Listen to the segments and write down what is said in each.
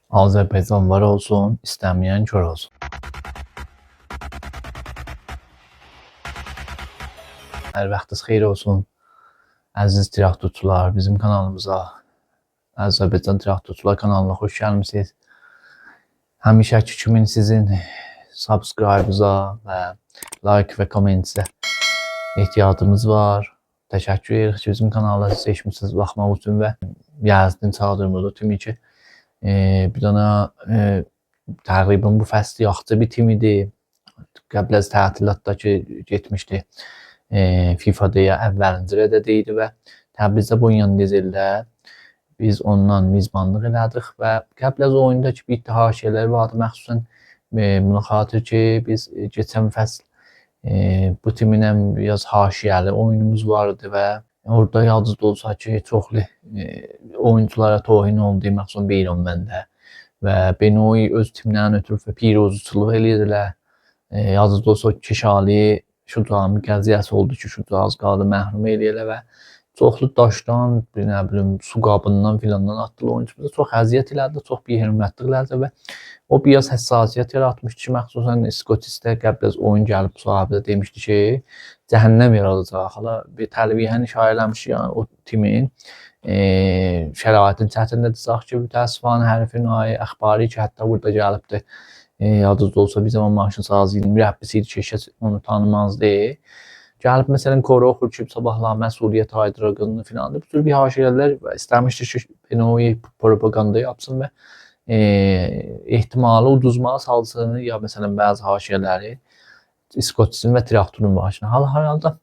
Azərbaycan var olsun, istəməyən kor olsun. Hər vaxtınız xeyir olsun. Əziz traktorçular, bizim kanalımıza, Azərbaycan Traktorçular kanalına xoş gəlmisiniz. Həmişəki kimi sizin subscribe-ıza və like və kommentsə ehtiyacımız var. Təşəkkür edirik ki, bizim kanalı seçmisiniz baxmaq üçün və Yazdın çağırdığımız timi ki, bir dana təqribən bu fəsl yaxçı bir tim idi. Qəbl az tətilatda ki, getmişdi FIFA deyə əvvəlinci rədədə idi və Təbrizdə bu oynayan Dizeldə biz ondan mizbanlıq elədik və qəbl az oyunda ki, bir haşiyələr vardı, məxsusən buna xatir ki, biz keçən fəsl bu timinlə biraz haşiyəli oyunumuz vardı və orada yalnız da olsa ki, çoxlu oyunculara tohin oldu, məxsusən Beyron məndə və Benoy öz timlərini ötürüb və pirozçuluq eləyirdilər. Yalnız da olsa Keşali Şucağın qəziyyəsi oldu ki, Şucağı az qaldı məhrum eləyələ və çoxlu daşdan, bir nə bilim, su qabından filandan atdılar oyunçumuza. Çox əziyyət elədi, çox bihürmətlik elədi və o biraz həssasiyyət yaratmışdı ki, məxsusən Skotisdə qəbl az oyun gəlib sahibi demişdi ki, cəhənnəm yaradacaq. Hala bir təlvihən işarə eləmiş yəni o timin şəraitin çətindir ki, mütəəssifanə hərfin ayı əxbari ki, hətta burada gəlibdi. Yadınızda olsa bir zaman maşınsazlığının mürəbbisi idi ki, heç onu tanımazdı. Gəlib məsələn koru oxur ki, sabahlar məsuliyyət aydırığını filandır. Bu tür bir haşiyələr istəmişdi ki, Benoy propaganda yapsın və ehtimalı uduzmağa salsın ya məsələn bəzi haşiyələri Skotisin və Traktorun başına. Hal-hazırda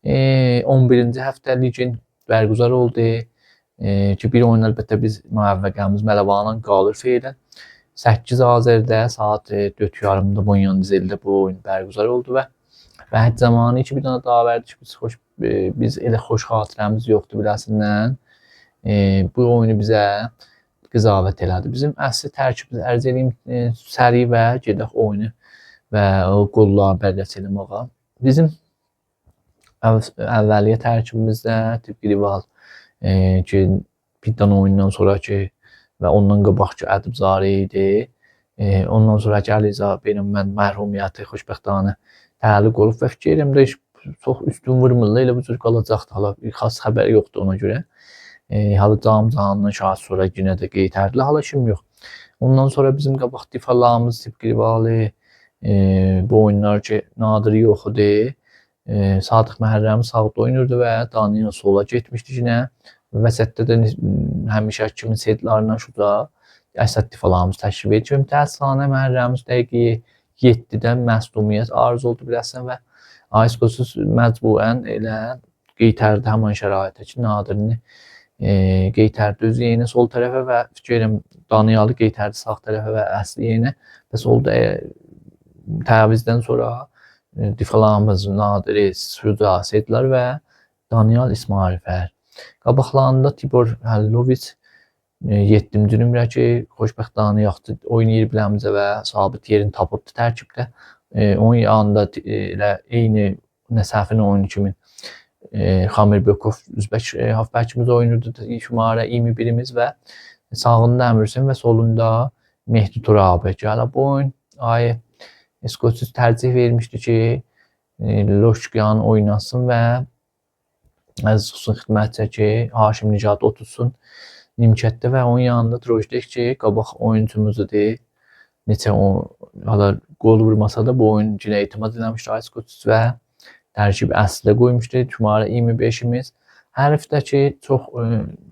11-ci həftə ligin bərgüzar oldu. Ki bir oyun əlbəttə biz müəvvəqəmiz Mələvanla qalır feilən. 8 Azərdə saat 4:30-da Bonyan Dizeldə bu oyun bərgüzar oldu və vəhd zamanı ki bir dənə daha verdi ki, biz elə xoş xatirəmiz yoxdur biləsindən. Bu oyunu bizə qizavət elədi. Bizim əsli tərkibimiz ərz eləyim səri və gedək oyunu və o qolları bərrəsi eləməyə. Bizim əvvəliyyə tərkibimizdə tipki rival ki, bir dənə oyundan sonra ki və ondan qabaq ki Ədibzarə idi. Ondan sonra ki Əliza benim mən mərhumiyyəti xoşbəxtanə təəlluq olub və fikir edirəm də çox üstün vurmurlar, elə bu cür qalacaqdı. Hala bir xas xəbər yoxdur ona görə. Hala cam canından şahid sonra yenə də qeytərdilər, hala işim yox. Ondan sonra bizim qabaq difalarımız tipki rivalı bu oyunlar ki Nadir yox idi. Sadıq Məhərrəmi sağda oynayırdı və Daniel sola getmişdi yenə. Vəsətdə də həmişə kimi Sedlarla Şuca Əsəd difalarımız təşrif edir. Mütəəssifanə Məhərrəmiz dəqiqə 7-də məsdumiyyət arız oldu biləsən və Ayskosuz məcburən elə qeytərdi həmin şəraitə ki, Nadirini qeytərdi öz yerinə sol tərəfə və fikirəm Daniyalı qeytərdi sağ tərəfə və əsli yerinə. Bəs oldu təvizdən sonra difalarımız Nadiri, Şuca, Sedlar və Daniel İsmailfər. Qabaqlarında Tibor Həliloviç 7-ci nömrə ki, xoşbəxtanə yaxşı oynayır biləmizə və sabit yerini tapıbdı tərkibdə. Onun yanında elə eyni Nəsəfin oyunu kimi Xamirbekov üzbək hafbəkimiz oynayırdı şumarə 21-imiz və sağında Əmirsin və solunda Mehdi Turabi. Gələ bu oyun ayı Skotsiz tərcih vermişdi ki, Loşqyan oynasın və əziz olsun xidmətçə ki, Haşim Nicat otursun Nimkətdə və onun yanında Drojdek ki, qabaq oyunçumuzudur. Neçə o hala qol vurmasa da bu oyun yenə etimad eləmişdi Ayskotsiz və tərkib əslə qoymuşdu. Şumarə 25-imiz. Hərfdə ki, çox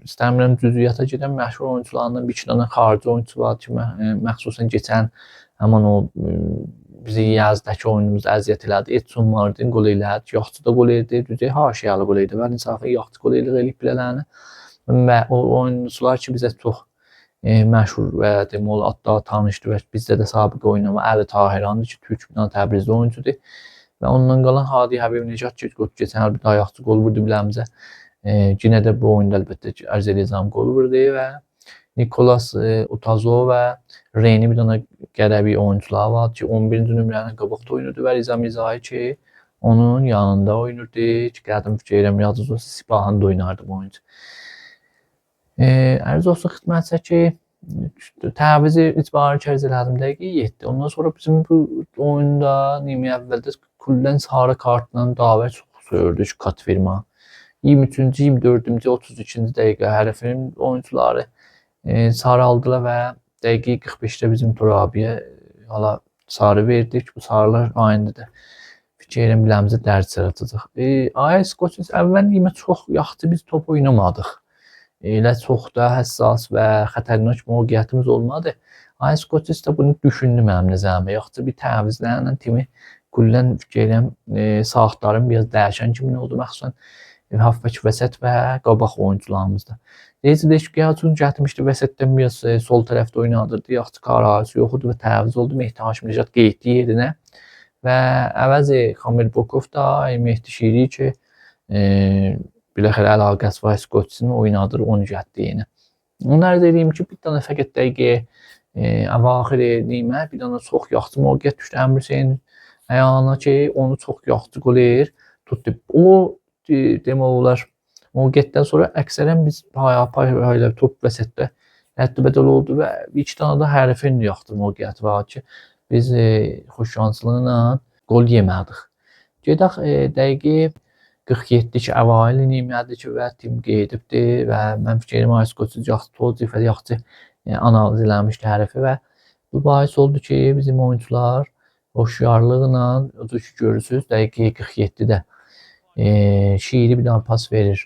istəmirəm cüziyyata gedən məşhur oyunçularından bir iki dənə xarici oyunçu var ki, məxsusən keçən həmin o bizi Yazdakı oyunumuzda əziyyət elədi. Edson Mardin qol elədi, yaxçı da qol elədi, düzü haşiyalı qol elədi və insafən yaxçı qol eləyib bilələni. Və o oyunçular ki, bizə çox məşhur və demək olar adda tanışdı və bizdə də sabiq oynama Əli Tahirandır ki, Türk bir dənə Təbrizli oyunçudur. Və ondan qalan Hadi Həbib Nicat ki, keçən il bir daha yaxçı qol vurdu biləmizə. Yenə də bu oyunda əlbəttə ki, ərz eləyəcəm qol vurdu və Nikolas Utazo və Reni bir dənə qərəbi oyunçular var ki, 11-ci nömrənin qabaqda oynayırdı və Riza Mirzai ki, onun yanında oynayırdı ki, qədim fikirəm yadınızda olsa Sipahında oynardı bu oyunçu. Ərz olsun xidmətçə ki, Təvizi icbari kərz elədim, dəqiqə 7. Ondan sonra bizim bu oyunda nimi əvvəldə küllən sarı kartla davər çox sördü kat firma. 23-cü, 24-cü, 32-ci dəqiqə hərifin oyuncuları sarı aldılar və dəqiqə 45-də bizim Turabiyə hala sarı verdik. Bu sarılar ayında da fikir edirəm biləmizə dərd yaratacaq. AS Qoçis əvvəl yemə çox yaxşı biz top oynamadıq. Elə çox da həssas və xətərnak mövqeyyətimiz olmadı. AS Qoçis də bunu düşündü mənim nəzərimə. Yaxşı bir təvizlərlə timi küllən fikir edirəm saatların biraz dəyişən kimi oldu məxsusən hafbək vəsət və qabaq oyuncularımızda. Necə Deşqiyaçun gətirmişdi vəsətdən biraz sol tərəfdə oynadırdı. Yaxşı kararısı yox idi və təviz oldu. Mehdi Haşimnejad qeytdi yerinə və əvəzi Kamil Bokov da Mehdi Şiri ki biləxərə əlaqəsi var Skotsini oynadır, onu gətdi yenə. Onu ərz edeyim ki, bir dənə fəqət dəqiqə əvaxir nimə, bir dənə çox yaxşı mövqeyyət düşdü Əmir Hüseyin ayağına ki, onu çox yaxşı qolir tutdu. O demək olar mövqeyyətdən sonra əksərən biz pay top vəsətdə rədd-bədəl oldu və iki dənə də hərifin yaxşı mövqeyyəti var ki, biz xoşşanslıqla qol yemədik. Gedək dəqiqə 47 ki, əvail nimədir ki, və tim qeydibdir və mən fikir edirəm AS Qoçu yaxşı tozif və yaxşı analiz eləmişdi hərifi və bu bahis oldu ki, bizim oyuncular hoşyarlıqla, o ki görürsünüz, dəqiqə 47-də Şiri bir dənə pas verir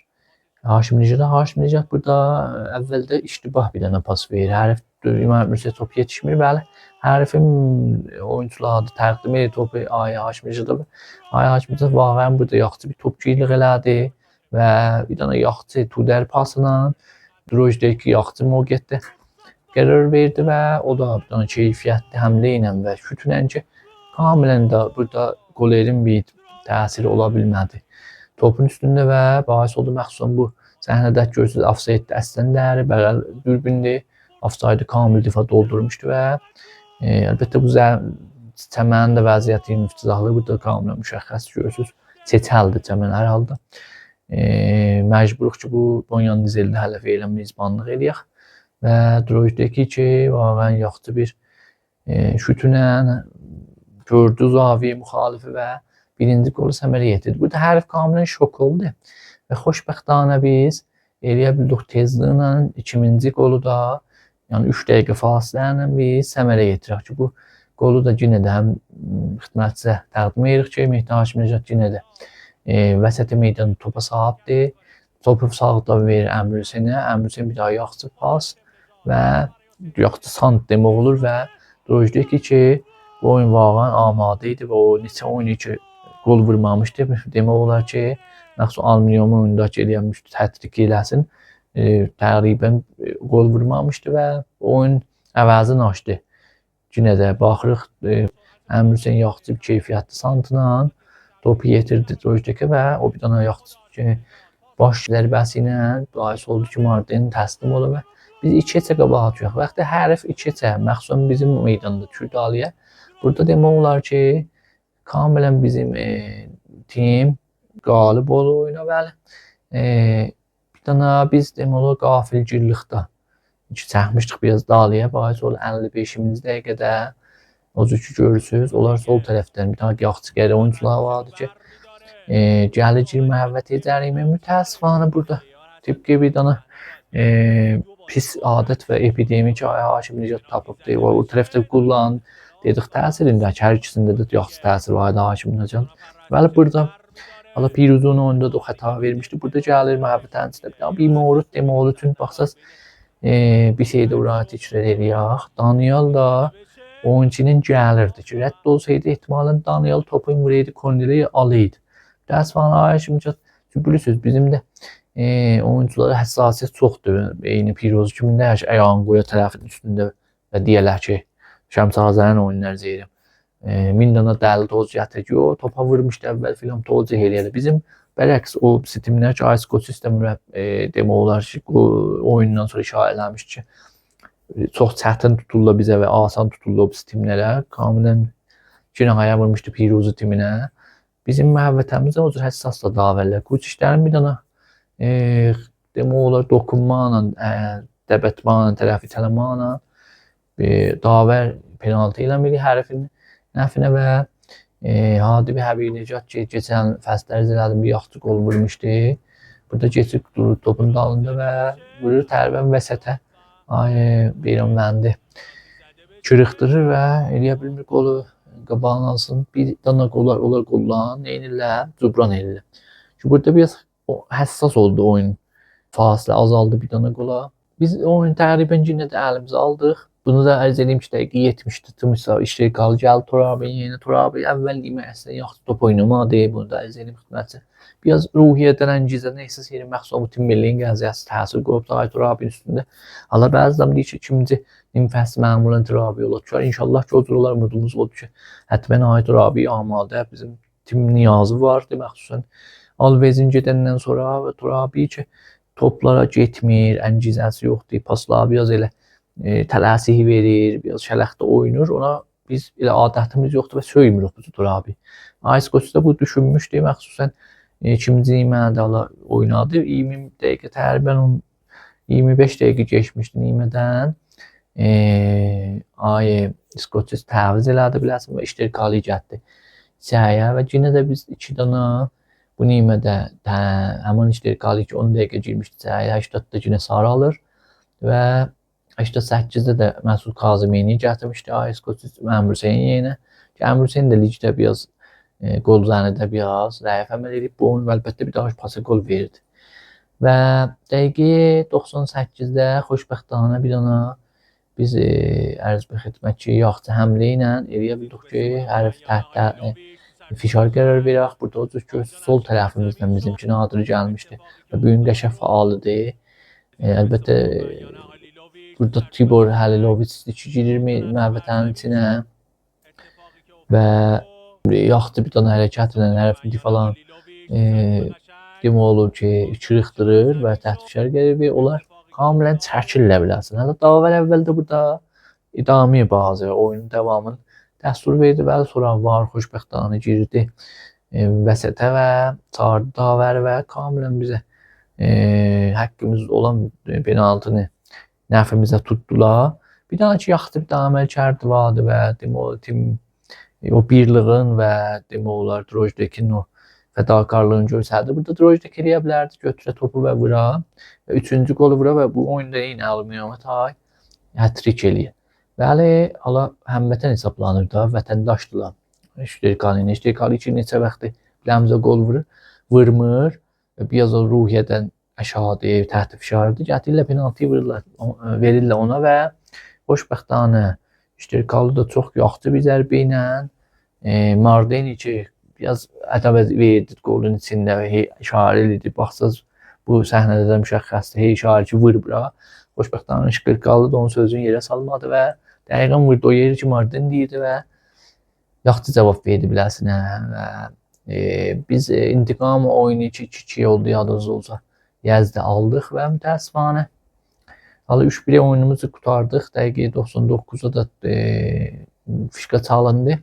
Haşimnejada. Haşimnejad burada əvvəldə iştibah bir dənə pas verir. Hərif İmam Mürsə top yetişmir. Bəli, hərifin oyuncuları təqdim edir topu Ay Haşimnejada. Ay Haşimnejad vaqəən burada yaxşı bir topçuluq elədi və bir dənə yaxşı tudər pasla Drojdeki yaxşı mövqeyyətdə qərar verdi və o da bir dənə keyfiyyətli həmlə ilə və şütlə ki, kamilən də burada qolerin bir təsiri ola bilmədi. Topun üstündə və bahis oldu məxsusən bu səhnədə görürsünüz ofsaytdə əslən dəri, bəğəl dürbündür. Ofsaydı kamil difa doldurmuşdu və əlbəttə bu çəmənin də vəziyyətinin iftizahlığı burada kamilən müşəxəs görürsünüz. Çeçəldir çəmən hər halda. Məcburuq ki, bu Bonyan Dizeldə hələ feilən mezbanlıq eləyək və Drojdeki ki, vaqəən yaxşı bir şütünə gördü zaviyə müxalifi və birinci qolu səmərə yetirdi. Burada hərif kamilən şok oldu və xoşbəxtanə biz eləyə bildik tezliklə ikinci qolu da, yəni 3 dəqiqə fasilə ilə biz səmərə yetirək ki, bu qolu da yenə də həm xidmətçisə təqdim edirik ki, Mehdi Haşimnejad yenə də vəsət meydanı topa sahibdir. Topu sağda verir Əmir Hüseynə. Əmir Hüseyn bir daha yaxşı pas və yaxşı sant demək olur və Drojdeki ki, bu oyun vaqəən amadə idi və o neçə oyunu ki, qol vurmamışdı. Demək olar ki, məxsus alüminium oyunda ki, eləyəmişdi, hat-trick eləsin. Təqribən qol vurmamışdı və oyun əvəzini açdı. Yenə də baxırıq, Əmir Hüseyn yaxşı bir keyfiyyətli santla topu yetirdi Drojdekə və o bir dənə yaxşı baş zərbəsi ilə bahis oldu ki, Mardin təslim olur və biz 2-heçə qabağa düşürük. Vaxtı hərif 2-heçə, məxsusən bizim meydanda düşür. Burada demək olar ki, kamilən bizim tim qalib olur oyuna, bəli. Bir dənə biz demək olar qafilgirlikdə çəkmişdik biraz dalıya, bahis oldu 55-ci dəqiqədə. O cür ki görürsünüz, onlar sol tərəfdən bir dənə yaxşı qəri oyuncular vardı ki, gəlir məhəbbət edərik. Mütəəssifانه burada tipki bir dənə pis adət və epidemi ki, Haşimnejad tapıbdı. O tərəfdə qullan dedik təsirində ki, hər ikisində də yaxşı təsir var idi Haşimnejad. Bəli, burada hala Piruzun oyunda da o xəta vermişdi. Burada gəlir məhəbbət içində bir dənə bir mövrid demək olur. Çünki baxsaz bir şey də oraya təkrar eləyək. Daniel da oyunçunun gəlirdi ki, rədd olsaydı ehtimalən Daniel topu vuraydı, korneri alıydı. Təəssüfən Haşimnejad, çünki bilirsiniz bizim də oyunculara həssasiyyət çoxdur. Eyni Piruz kimi nə ayağını qoya tərəfin üstündə və deyərlər ki, Şəmsazənin oyunları izləyirəm. Min dənə dəli toz gətirir ki, o topa vurmuşdu əvvəl filan toz eləyir. Bizim bərəks o sistemlər ki, AS Qoç sistemi demək olar ki, oyundan sonra işarə eləmiş ki, çox çətin tuturlar bizə və asan tuturlar o sistemlərə. Kamilən kinayə vurmuşdu Piruzu timinə. Bizim məhəbbətimiz o cür həssas da davərlər. Kuç işlərin bir dənə demək olar dokunma ilə Bətman tərəfi Tələmana davər penaltı elan verir hərifin nəfinə və Hadi bir Həbib Necat ki, keçən fəslər elədim, bir yaxşı qol vurmuşdu. Burada keçib durur topun dalında və vurur tərəfən vəsətə. Beyranvəndi kırıqdırır və eləyə bilmir qolu qabağını alsın. Bir dana qollar olar qollan, neynirlər? Cubran eləyirlər. Ki, burada biraz həssas oldu oyun. Fasilə azaldı bir dana qola. Biz oyunu təqribən yenə də əlimizə aldıq. Bunu da ərz edeyim ki, dəqiqə 70-də Tımsa İştiqalı gəldi Turabi yenə. Turabi əvvəl demək əslində yaxşı top oynamadı. Bunu da ərz edeyim xidmətçi. Biraz ruhiyyədən əngizədən ehsas edirəm. Məxsus bu tim milliyin qəziyyəsi təsir qoyub da Turabinin üstündə. Hala bəzən deyir ki, ikinci nim fəsl məmulən Turabi yola düşər. İnşallah ki, o cür olar, umudumuz odur ki, hətmən ay Turabi amadə bizim tim niyazı vardı məxsusən. Alvezin gedəndən sonra və Turabi ki, toplara getmir, əngizəsi yoxdur, pasları biraz elə tələsik verir, biraz şələxdə oynayır. Ona biz elə adətimiz yoxdur və söymürük bu Turabi. Ayskoç da bu düşünmüşdü, məxsusən ikinci nimədə oynadı. 20 dəqiqə təqribən 25 dəqiqə keçmişdi nimədən. İskoçes təviz elədi biləsən və İştirkali gəldi içəriyə və yenə də biz iki dana bu nimədə həmin İştirkali ki 10 dəqiqə girmişdi içəriyə, 80-da yenə sarı alır və 88-də də Məsud Kazımini gətirmişdi İskoçes Əmir Hüseyin yerinə. Əmir Hüseyin də ligdə biraz qol zənidə biraz zəif əməl edib. Bu oyun əlbəttə bir daha pasa qol verdi. Və dəqiqə 98-də xoşbəxtanə bir dana biz ərz bir xidmət ki, yaxşı həmlə ilə eləyə bildik ki, hərif təhtə fişar qərar verək. Burada o cür ki, sol tərəfimizdən bizimki Nadir gəlmişdi və bu gün qəşəng fəalıdır. Əlbəttə burada Tibor Həliloviç girir məhvətənin içinə və yaxşı bir dana hərəkət ilə hərifin difalan demək olur ki, çırıxdırır və təht fişar gəlir və onlar kamilən çəkirlər biləsən. Hətta davər əvvəldə burada idami bazı oyunun davamını dəstur verdi və sonra var xoşbəxtanə girdi vəsətə və çağırdı davəri və kamilən bizə haqqımız olan penaltını nəfimizə tutdular. Bir dana ki, yaxşı bir dana əməl vardı və demək tim o birliğin və demək olar Drojdekin o fədakarlığını göstərdi. Burada Drojdek eləyə bilərdi, götürə topu və vura. Və üçüncü qolu vura və bu oyunda eyni Əli Tay hat-trick eləyir. Bəli, hala həmvətən hesablanır da, vətəndaşdırlar. İştirkali, İştirkali ki, neçə vaxtı biləmizə qol vurur, vurmur. Biraz o ruhiyyədən aşağıdır, təht fişardır. Gətirirlər penaltı vururlar, verirlər ona və xoşbəxtanə İştirkalı da çox yaxşı bir zərbə ilə Mardini ki, biraz ədəb verdi qolun içində və işarə edirdi. Baxsaz bu səhnədə də müşəxxəsdir. Hey işarə ki, vur bura. Xoşbəxtanə İştirkalı da onun sözünü yerə salmadı və dəqiqən vurdu o yeri ki, Mardini deyirdi və yaxşı cavab verdi biləsinə və biz intiqam oyunu 2-2 oldu yadınız olsa. Yəzdə aldıq və mütəəssifanə hala 3-1 oyunumuzu qurtardıq. Dəqiqə 99-da da fişka çalındı.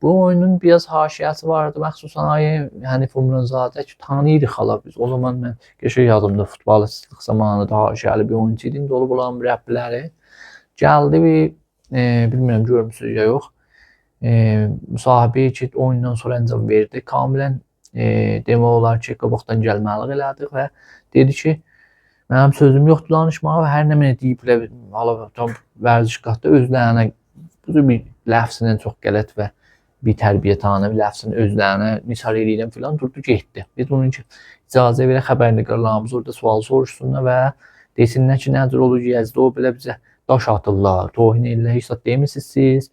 Bu oyunun biraz haşiyəsi vardı. Məxsusən ayı Hənif Umranzadə ki, tanıyırıq hala biz. O zaman mən qəşəng yadımda futbolçılıq zamanı da haşiyəli bir oyunçu idi. İndi olub olan mürəbbiləri gəldi bir bilmirəm görmüsünüz ya yox. Müsahibə ki, oyundan sonra əncam verdi. Kamilən demək olar ki, qabaqdan gəlməli elədik və dedi ki, mənim sözüm yoxdur danışmağa və hər nə mənə deyiblər, hala tam vərzişgahda özlərinə bu bir ləfsindən çox qələt və bir tərbiyyətanə bir ləfsin özlərinə nisar eləyirəm filan durdu getdi. Biz bunun üçün icazə verək xəbərnigarlarımız orada sual soruşsunlar və desinlər ki, nə cür olur ki, Yəzdə o belə bizə daş atırlar, tohin eləyirlər, heç zat demirsiniz siz.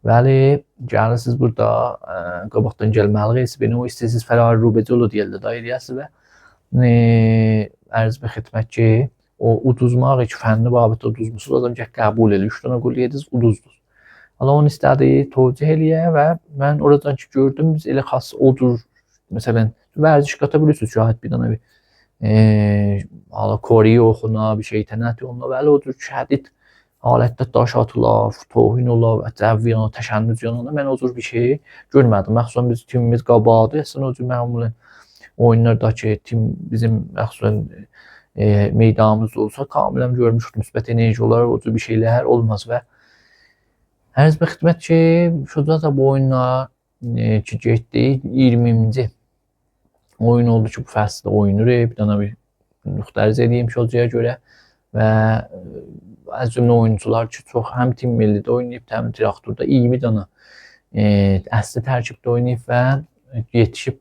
Bəli, gəlirsiniz burada qabaqdan gəlməli beni o istəsiz fərar rubecolo deyirlər da eləyəsiniz və ərz bir xidmət ki, o uduzmaq ki, fənni babətdə uduzmusunuz, adam gəh qəbul eləyir. 3 dənə qol yediniz, uduzdunuz. Hala onu istədi, tövcih eləyə və mən oradan ki gördüm, biz elə xas o cür, məsələn, vərziş qata bilirsiniz, şahid bir dənə bir hala koriyi oxuna, bir şeytənət onunla, bəli, o cür şədid halətdə daş atıla, tohin ola, cəvvi yana, təşənnüc yanına mən o cür bir şey görmədim. Məxsusən biz timimiz qabadı, əslində o cür məmulən oyunlardakı tim bizim məxsusən meydanımız olsa kamilən görmüşük müsbət enerji olar, o cür bir şeylər olmaz və ərz bir xidmət ki, Şuca da bu oyunla ki getdi 20-ci oyun oldu ki, bu fəsildə oynayır. Bir dənə bir nöqtə ərz edeyim Şucaya görə və az cümlə oyuncular ki, çox həm tim millidə oynayıb, həm traktorda 20 dənə əsli tərkibdə oynayıb və yetişib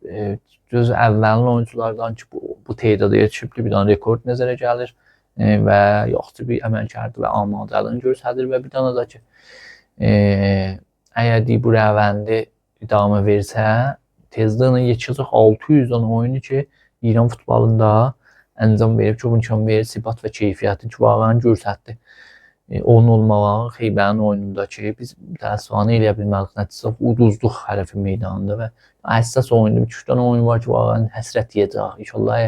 göz əvvəlin oyunculardan ki, bu tedada yetişibdir, bir dənə rekord nəzərə gəlir və yaxşı bir əməlkərdi və amadəlini göstərir və bir dənə də ki, əgər deyib bu rəvəndi idamə versə, tezdən yetişəcək 600 dənə oyunu ki, İran futbolunda əncam verib, çox imkan verir, sifat və keyfiyyəti ki, vaqəən göstərdi. Onun olmağı Xeybərin oyununda ki, biz təəssüfanə eləyə bilmədik, nəticə uduzduq hərəfin meydanında və əsas oyunda 3 dənə oyun var ki, vaqəən həsrət yeyəcək. İnşallah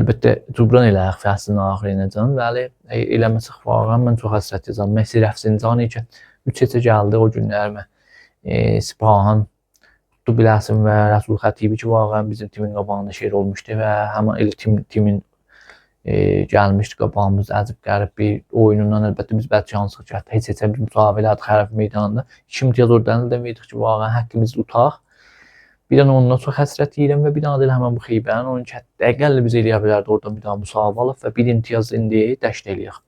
əlbəttə cübran eləyək fəslin axırınəcən, bəli, eləməsək vaqəən mən çox həsrət yeyəcəm. Messi Rəfsincani ki, 3-3 gəldi o günlər mən Sipahan tutdu biləsin və Rəsul Xətibi ki, vaqəən bizim timin qabağında şer olmuşdu və həmin elə timin gəlmişdi qabağımız əcib qərib bir oyunundan əlbəttə biz bədşanslıq ki, hətta heç biz müsavə elədik hərəf meydanında. 2 imtiyaz oradan əldə etdik ki, vaqəən haqqımızı tutaq. Bir dənə ondan çox həsrət yeyirəm və bir dənə də elə həmin bu Xeybərin oyunu ki, hətta biz eləyə bilərdi oradan bir daha müsavə alıb və bir imtiyaz indi dəşt eləyək.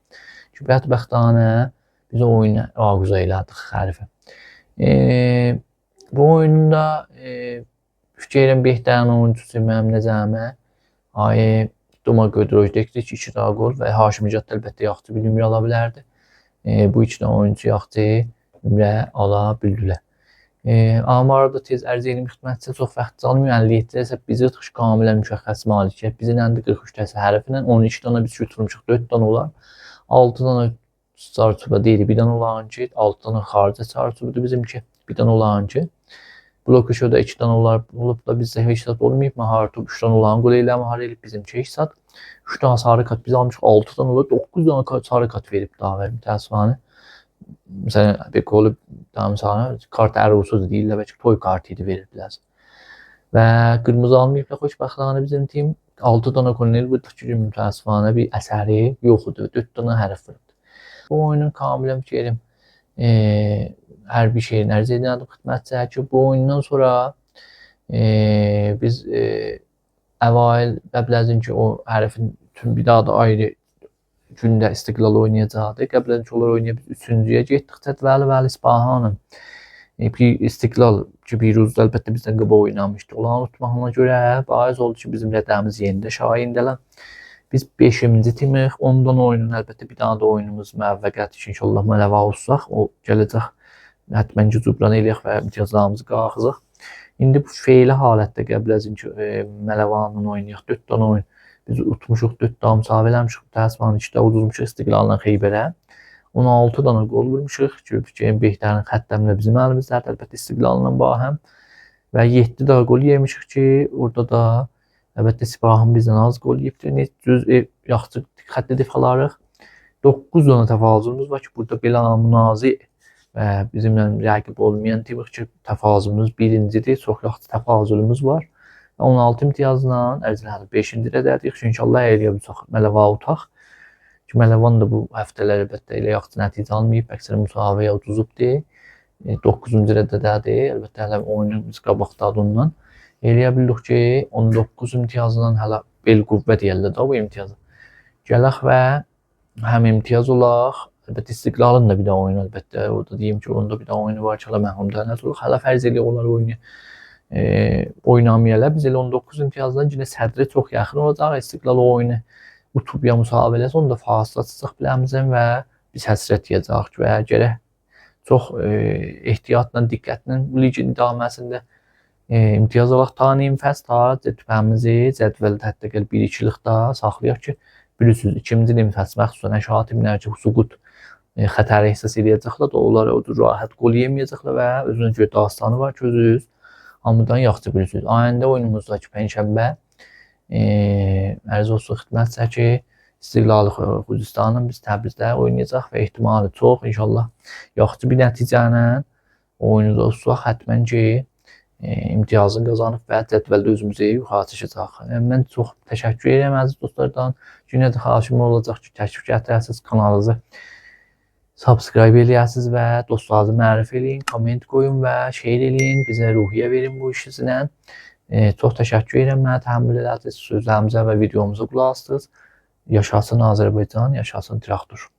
Ki, bədbəxtanə biz o oyunu ağuza elədik hərifə. Bu oyunda fikirəm behtərin oyuncusu mənim nəzərimə Duma Gödrojdekdir ki, 2 daha qol və Haşim Nicat da əlbəttə yaxşı bir nömrə ala bilərdi. Bu iki dənə oyuncu yaxşı nömrə ala bildilər. Amarı da tez ərz elmi xidmətçi çox vaxt almıyor. 57 isə bizi çıxış kamilən müşəxəs malikiyyət. Bizim əndi 43 dəsə hərəfinlə 12 dənə biz şut vurmuşuq, 4 dənə olar. 6 dənə çarçuba deyil, bir dənə olan ki, 6 dənə xaricə çarçubadır bizimki, bir dənə olan ki. Blok da 2 dənə olar, olub da bizdə heç zat olmayıb. Məharət 3 dənə olan qol elə məharət elib bizimki heç zat. 3 dənə sarı kart biz almışıq, 6 dənə olar, 9 dənə sarı kart verib daha və təəssüfanə. Məsələn, bir qolu daha məsələn, kart ərusudur deyirlər, bəlkə toy kartı idi veriblər. Və qırmızı almayıblar xoşbəxtانه bizim tim. 6 dənə kornel vurduq ki, təəssüfanə bir əsəri yox idi, 4 dənə hərf vurdu. Bu oyunun kamilən fikrim hər bir şeyin ərz edirəm xidmətçə ki, bu oyundan sonra biz əvail qəbl ki, o hərfin tüm bir daha da ayrı gündə İstiqlal oynayacaqdı. Qəbl ki, onlar oynayıb biz 3-cüyə getdik cədvəli və İspahanın. Bir İstiqlal ki, Piruzda əlbəttə bizdən qabaq oynamışdı. Onların unutmağına görə baiz oldu ki, bizim rədəmiz yenində şahindələn. Biz 5-ci timik, ondan oyunun əlbəttə bir dənə də oyunumuz müvəffəqiyyət ki, inşallah mələva olsaq, o gələcək hətmən ki, cübran eləyək və imtiyazlarımızı qalxızaq. İndi bu feili halətdə qəbl əzin ki, Mələvanla oynayaq, 4 dənə oyun. Biz utmuşuq, 4 dənə müsavə eləmişik, təəssüfən 2 də uduzmuşuq İstiqlalla Xeybərə. 16 dənə qol vurmuşuq ki, behtərin xəttəmlə bizim əlimizdədir, əlbəttə İstiqlalla bahəm. Və 7 də qol yemişik ki, orada da əlbəttə Sipahın bizdən az qol yeyibdir. Düz yaxşı xətti difalarıq. 9 dənə təfazülümüz var ki, burada belə münazi və bizimlə rəqib olmayan timik ki, təfazülümüz birincidir. Çox yaxşı təfazülümüz var. Və 16 imtiyazla ərzləndi 5-ci rədədik. İnşallah eləyə bilsək Mələva utaq. Ki, Mələvan da bu həftələr əlbəttə elə yaxşı nəticə almayıb, əksər müsaviyə uduzubdur. 9-cu rədədədir. Əlbəttə hələ oyunumuz qabaqdadır ondan. Eləyə bildik ki, 19 imtiyazla hələ bel qüvvə deyirlər də bu imtiyazı. Gələk və həm imtiyaz olaq, əlbəttə İstiqlalın da bir daha oyunu əlbəttə, orada deyim ki, onda bir daha oyunu var ki, hələ məhrumda nəzər olaq. Hələ fərz eləyək onlar oyunu oynamayalar. Biz elə 19 imtiyazdan yenə sədrə çox yaxın olacaq. İstiqlal o oyunu utub ya müsavə eləsə, onu da fasilə çıxacaq biləmizən və biz həsrət yeyəcək və gərək çox ehtiyatla, diqqətlə bu liqin idaməsində imtiyaz alaq ta nim fəsl, ta rütbəmizi cədvəldə hətta gəl 1-2-lik də saxlayaq ki, bilirsiniz, ikinci nim fəsl məxsusən əşa timlər ki, suqut xətəri ehsas eləyəcəklər də onlara o cür rahat qol yeməyəcəklər və özünə görə dastanı var ki, özünüz hamıdan yaxşı bilirsiniz. Ayəndə oyunumuzdakı pənşənbə ərz olsun xidmətsə ki, İstiqlal Xuzistanın biz Təbrizdə oynayacaq və ehtimalı çox inşallah yaxşı bir nəticə ilə oyunu da olsaq, həttəmən ki, imtiyazını qazanıb və cədvəldə özümüzü yuxarı çəkəcək. Mən çox təşəkkür edirəm əziz dostlardan. Yenə də xahişim olacaq ki, təşrif gətirəsiniz kanalınızı subscribe eləyəsiniz və dostlarınızı mərif eləyin, komment qoyun və şeir eləyin, bizə ruhiyyə verin bu iş sizlə. Çox təşəkkür edirəm mənə təhəmmül elədiniz, sözlərimizə və videomuza qulaq asdınız. Yaşasın Azərbaycan, yaşasın traktor.